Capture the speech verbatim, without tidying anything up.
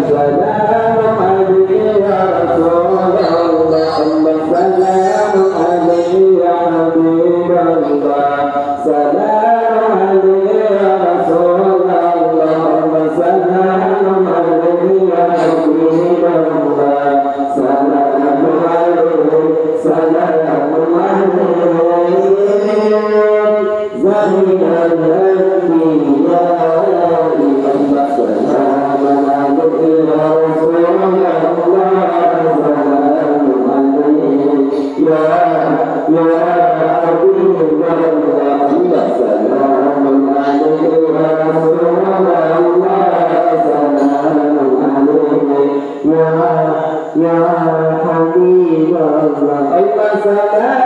Salamun alaika ya Rasulullah, salamun alaika ya Habiballah. Salamun alaika ya Rasulullah, salamun alaika ya Habiballah. Salamun alaika, salamun alaika. Zainal Anbiya, Muhammad, salamun alaika ya Rasulullah, salamun alaika ya, ya Habiballah, salamun alaika ya Rasulullah, salamun alaika ya, ya Habiballah. Allahumma salli